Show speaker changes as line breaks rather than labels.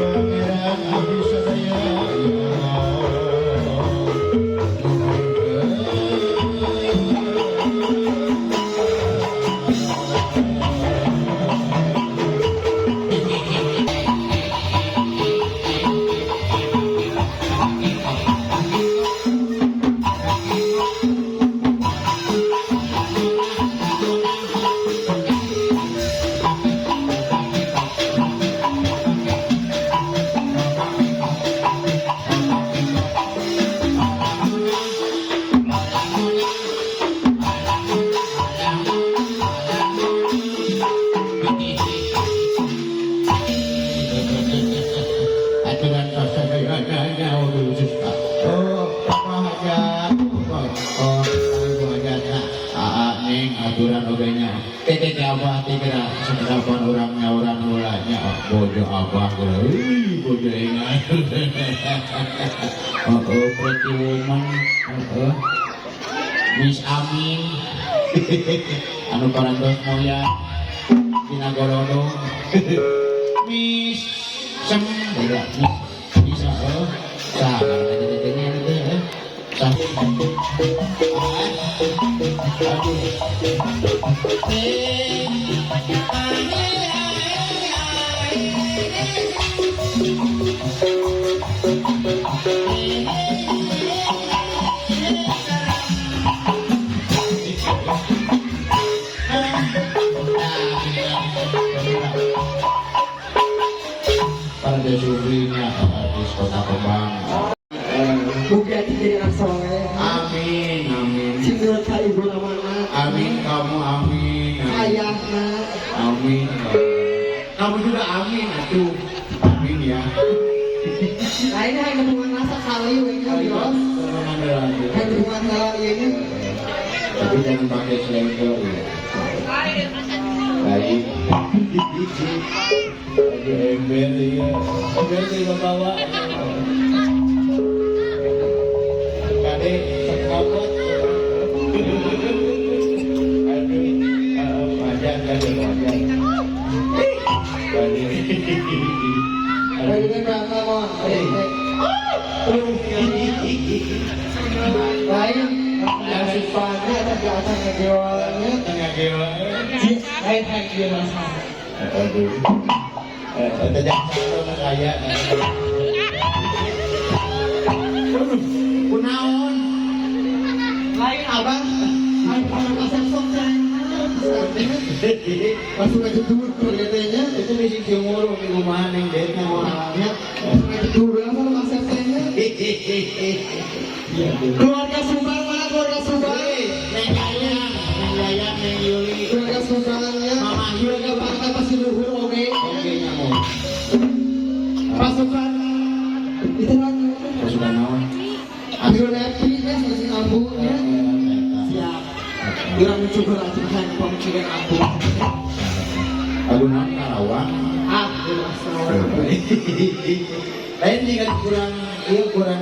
Pangeran Abdi Sadaya. Aturan sadaya. Oh, Papa hajat. Oh, Ibu hajatnya. Aa ning aturan oge nya. Teh teh abah teh geura sekapan urang nyauran heula nya. Oh, bojo abah geura. Ih, bojo ingat. Oh, pretty woman. Oh, Miss Amin. Anu parantos moya dina gorodong. Miss Sem, beda. Miss Miss oh. Sah, aja tetehnya itu eh. Sah. Aduh. Eh, Para Subrinya artis Kota Kembang.
Mugi jadi anak soleh.
Amin, amin.
Sing nurut ka ibu namana.
Amin kamu, amin.
Ayahna.
Amin. Kamu juga amin atuh. Amin ya.
Lain hayang nembungan rasa kali we nya bios. Hayang nembungan heula ieu nya.
Tapi jangan pakai selendang ya. Baik. Aduh, ember ya. Ember tidak bawa. Kade sekopot. Aduh, wajar kade wajar. Kade.
Ayo kita berangkat mau.
Aduh.
Lain sifatnya atau di atas ngejualnya.
Tengah gewa.
Lain hayang ieu rasa.
Aduh. Tidak sama saya. Aduh, kunaon?
Lain abang, lain orang kasep sok langsung aja dulu nya.
Itu bisi cumuru minggu mana yang date
Orangnya langsung aja dulu apa kasep nya. Keluarga Subang mana keluarga Subang?
Neng Yayan, Neng Yayan, Neng Yuli.
Keluarga Subangnya,
Mama.
Keluarga Bangka pasti luhur oke.
Oke nyamuk.
Pasukan itu kan
Pasukan naon?
Biru Nepi nya sing ambunya. Siap. Urang mencoba latihan pemiciran ambu.
Lagu naon Karawang?
Ah, bebas.
Lain jika kurang, iya kurang.